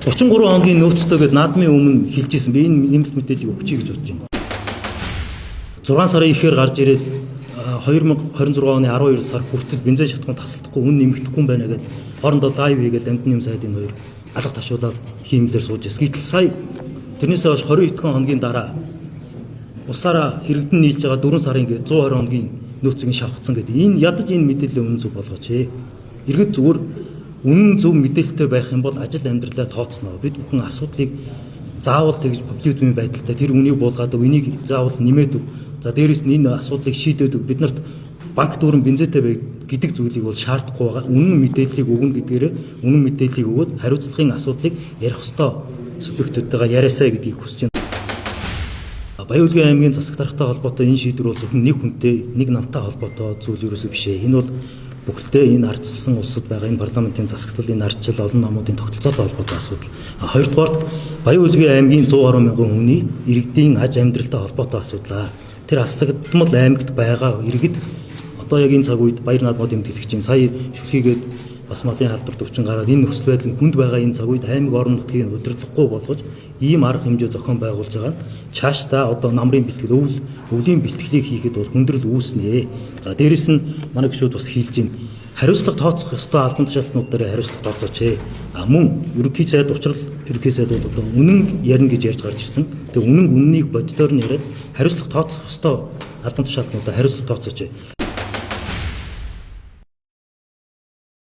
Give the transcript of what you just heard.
33 хоногийн нөөцтэй гээд наадмын өмнө хэлж исэн. Би энэ нэмэлт мэдээллийг өгчий гэж бодож байна. 6 сарын ихээр гарч ирэл 2026 оны 12 сар хүртэл бензин шатхуун тасалдахгүй, үн нэмэгдэхгүй юм байна гэж хоорондоо live хийгээл Амтны нэм сайдын хоёр алга ташуулаад хиймлэр сууж ирсэн. Гэтэл сая тэрнээсээ хойш 20 хэдхэн хоногийн дараа улсаараа иргэдэн нийлж байгаа 4 сарын гээд 120 хоногийн нөөцийг шавхцсан гэдэг. Энэ ядаж энэ мэдээлэл үнэн зөв болгооч ээ. Иргэд зүгээр үнэн зөв мэдээлэлтэй байх юм бол ажил амьдралаа тооцноо. Бид бүхэн асуудлыг заавал тэгж популизмын байдалтай тэр үнийг буулгаад өг, энийг заавал нэмээд өг. За, дээрэс нь энэ асуудлыг шийдээд өг. Бид нарт банк дүүрэн бензинтэй бай гэдэг зүйлийг бол шаардахгүй байгаа. Үнэн мэдээллийг өгнө гэдгээрээ үнэн мэдээллийг өгөөд хариуцлагын асуудлыг ярих ёстой субъектүүдтэйгээ яриасай гэдгийг хүсэж байна. Баян-Өлгий аймгийн засаг даргатай холбоотой энэ шийдвэр бол зөвхөн нэг хүнтэй, нэг намтай холбоотой зүйл ерөөсөө биш ээ. Энэ бол бүхэлдээ энэ ардчилсан улсад байгаа энэ парламентын засаглал, энэ ардчил олон намуудын тогтолцоотой холбоотой асуудал. Хоёрдугаарт Баян-Өлгий аймгийн 100 гаруй мянган хүний иргэдийн аж амьдралтай холбоотой асуудал. Тэр аслагдмал аймагт байгаа иргэд одоо яг энэ цаг үед баяр наадмаа тэмдэглэж чинь сая шүлхийгээд бас малын халдвар төвчин гараад энэ нөхцөл байдал нь хүнд байгаа энэ цаг үед аймаг орон нутгийг удирдлахгүй болгож ийм арга хэмжээ зохион байгуулж байгаа нь цаашдаа одоо намрын бэлтгэл, өвөл өвлийн бэлтгэлийг хийхэд бол хүндрэл үүснэ. За, дээрэс нь манай гишүүд бас хэлж байна. Хариуцлага тооцох ёстой албан тушаалтнууд дээр хариуцлага тооцооч ээ. А мөн ерөнхий сайд, учрал ерөнхий сайд бол одоо үнэн ярина гэж ярьж гарч ирсэн. Тэгээ үнэн үннийг боддоор нь яриад хариуцлага тооцох ёстой албан тушаалтнуудаа хариуцлага тооцооч ээ.